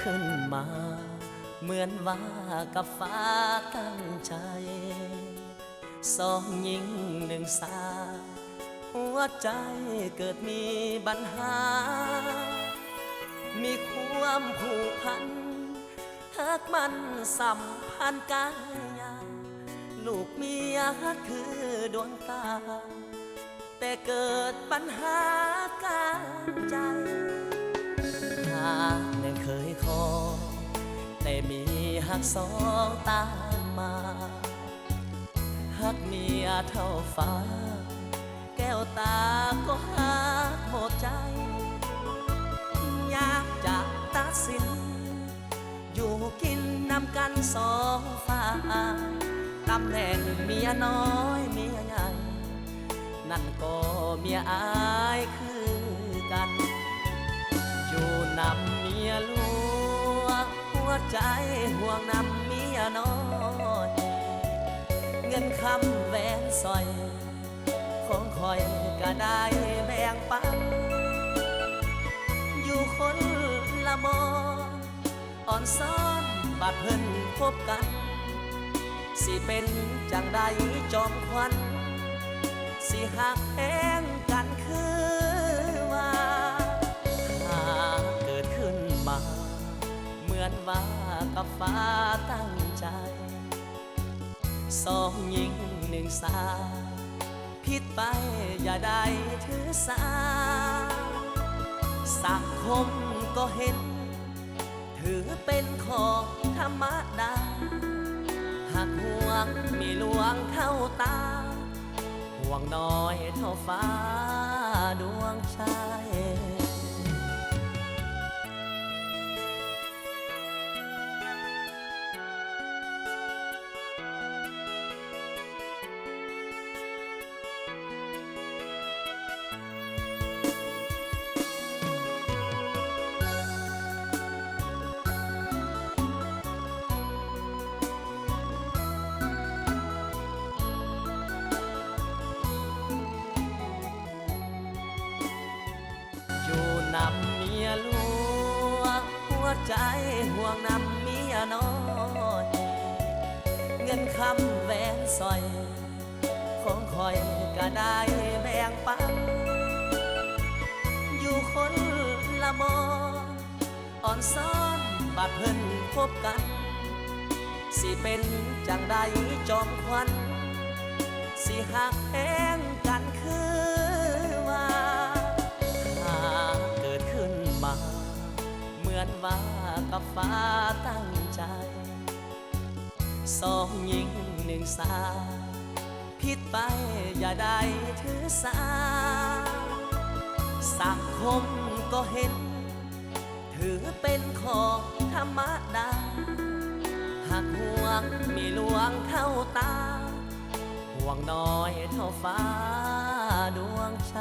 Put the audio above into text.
ຂຶ້ນມາ ເໝືອນວ່າກັບຟ້າຕັ້ງໃຈ ສອງຍິງໜຶ່ງຊາຍ ຫົວໃຈເກີດມີບັນຫາ ມີຄວາມຜູກພັນ ຫາກມັນສຳພັນກາຍຍາ ລູກເມຍຮັກຄືດວງຕາ ແຕ່ເກີດບັນຫາການໃຈ ຫາກແມ່ນເຄີຍຂໍ ແຕ່ມີຮັກສອງຕາມມາ ຮັກເມຍເທົ່າຟ້າ ແກ້ວຕາກໍຮັກໝົດໃຈ ຢາກຈະຕັດສິນ ຢູ່ກິນນຳກັນສອງຝ່າຍ ຕຳແໜ່ງເມຍນ້ອຍເມຍໃຫຍ່ ນັ້ນກໍເມຍອ້າຍຄືກັນ ຢູ່ນຳເມຍຫຼວງ ຫົວໃຈຫ່ວງນຳເມຍນ້ອຍ ເງິນຄຳແຫວນສ້ອຍ ຂອງຂ້ອຍກະໄດ້ແບ່ງປັນ ຢູ່ຄົນລະບ່ອນ ອອນຊອນບາດເພິ່ນພົບກັນ ຊິເປັນຈັ່ງໃດຈອມຂວັນ ຊິຮັກແພງກັນຄືວ່າ ຫາກເກີດຂຶ້ນມາ ເໝືອນວ່າກັບຟ້າຕັ້ງໃຈ ສອງຍິງໜຶ່ງຊາຍ ຜິດໄປຢ່າໄດ້ຖືສາ ສັງຄົມກໍເຫັນ ຖືເປັນຂອງທຳມະດາ ຫາກຫ່ວງເມຍຫຼວງເທົ່າຕາ ຫ່ວງນ້ອຍເທົ່າຟ້າດວງໃຈ. ຢູ່ນຳເມຍຫຼວງ ຫົວໃຈຫ່ວງນຳເມຍນ້ອຍ ເງິນຄຳແຫວນສ້ອຍ ຂອງຂ້ອຍກະໄດ້ແບ່ງປັນ ຢູ່ຄົນລະບ່ອນ ອອນຊອນບາດເພິ່ນພົບກັນ ຊິເປັນຈັ່ງໃດຈອມຂວັນ ຊິຮັກແພງກັນຄືວ່າ ຫາກເກີດຂຶ້ນມາ ເໝືອນວ່າກັບຟ້າຕັ້ງໃຈ ສອງຍິງໜຶ່ງຊາຍ ຜິດໄປຢ່າໄດ້ຖືສາ ສັງຄົມກໍເຫັນ ຖືເປັນຂອງທຳມະດາ ຫາກຫ່ວງເມຍຫຼວງເທົ່າຕາ ຫ່ວງນ້ອຍເທົ່າຟ້າດວງໃຈ.